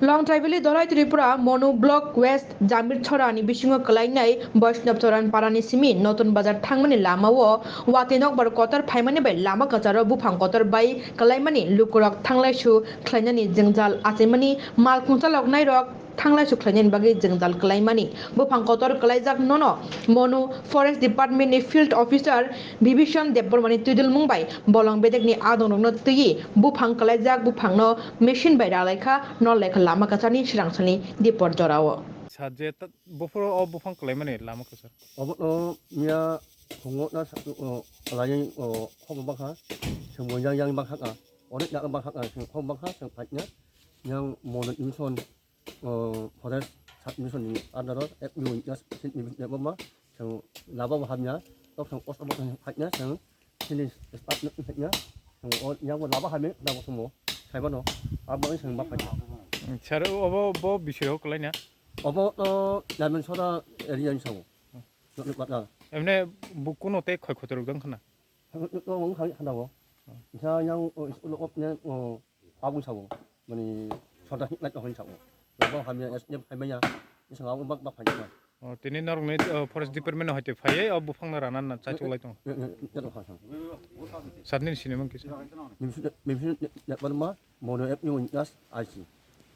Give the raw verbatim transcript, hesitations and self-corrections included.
Longthaibili Dholai Tripura Monu Block West Jamir Chhorani bisingo kwlainai Vaishnav Choran parani simi Notun Bazar thangmani lamao watwi nokbar kotor phaimani bai lama kwcharo buphang kotor bai kwlaimani lukurok thanglaisu khlainani jwngjal achaimani malkhungsa loknairok thanglaisu khlainani bagwi jwngjal kwlaimani buphang kotor kwlaijak nono Monu Forest Department ni Field Officer Bibhishan Debbarmani twidulmung bai bolong bedekni adongrokno twiwi buphang kwlaijak buphangno machine bai ralaikha nol lekha lama kwcharni swrangsalni dipor jorao. Sa je ta-, buphuru o buphang kwlaimani lama kwchar. Obono miya thungo na sa-, o, kwlaiwi, o, khokma bangkha, chwng bo yang yang bangkha ka, onek yak bangkha ka, chwng khok bangkha, chwng phaikya, yang Monu Mission, o, Forest Sub Mission ni under o, F U N S, State Mission ni boma, chwng laba bo hamya, tok chwng os obo chwng phaikya, chwng chini staff no phaikya, chwng o yang bo laba hamya, laba sumo, saibano, abo ang chwng ba phaikya. Sir, obo bo bisiro kwlaina? Obo to Diamond Sora area ni sabo. Nokni kwtal. Emne bo kuno tei khoi khotorok dong khna? Nokni kwtal wng khani khana bo. Isa yang, o, is-, ulo op ne, o, abun sabo. Mani sota hik lait hoi sabo. Labo hamya, es, ne hamya. Isa ngau bak bak hamya. O, tini norok ni, o, forest department hoite phaiye, o buphang na rana na chai chulai tong. Ne, ne, ne, ne, ha, ha. Satni sini mang kisa. Mimsu, mimsu, ne, ne, ne, ma, mono ek ni un, yas, aisi.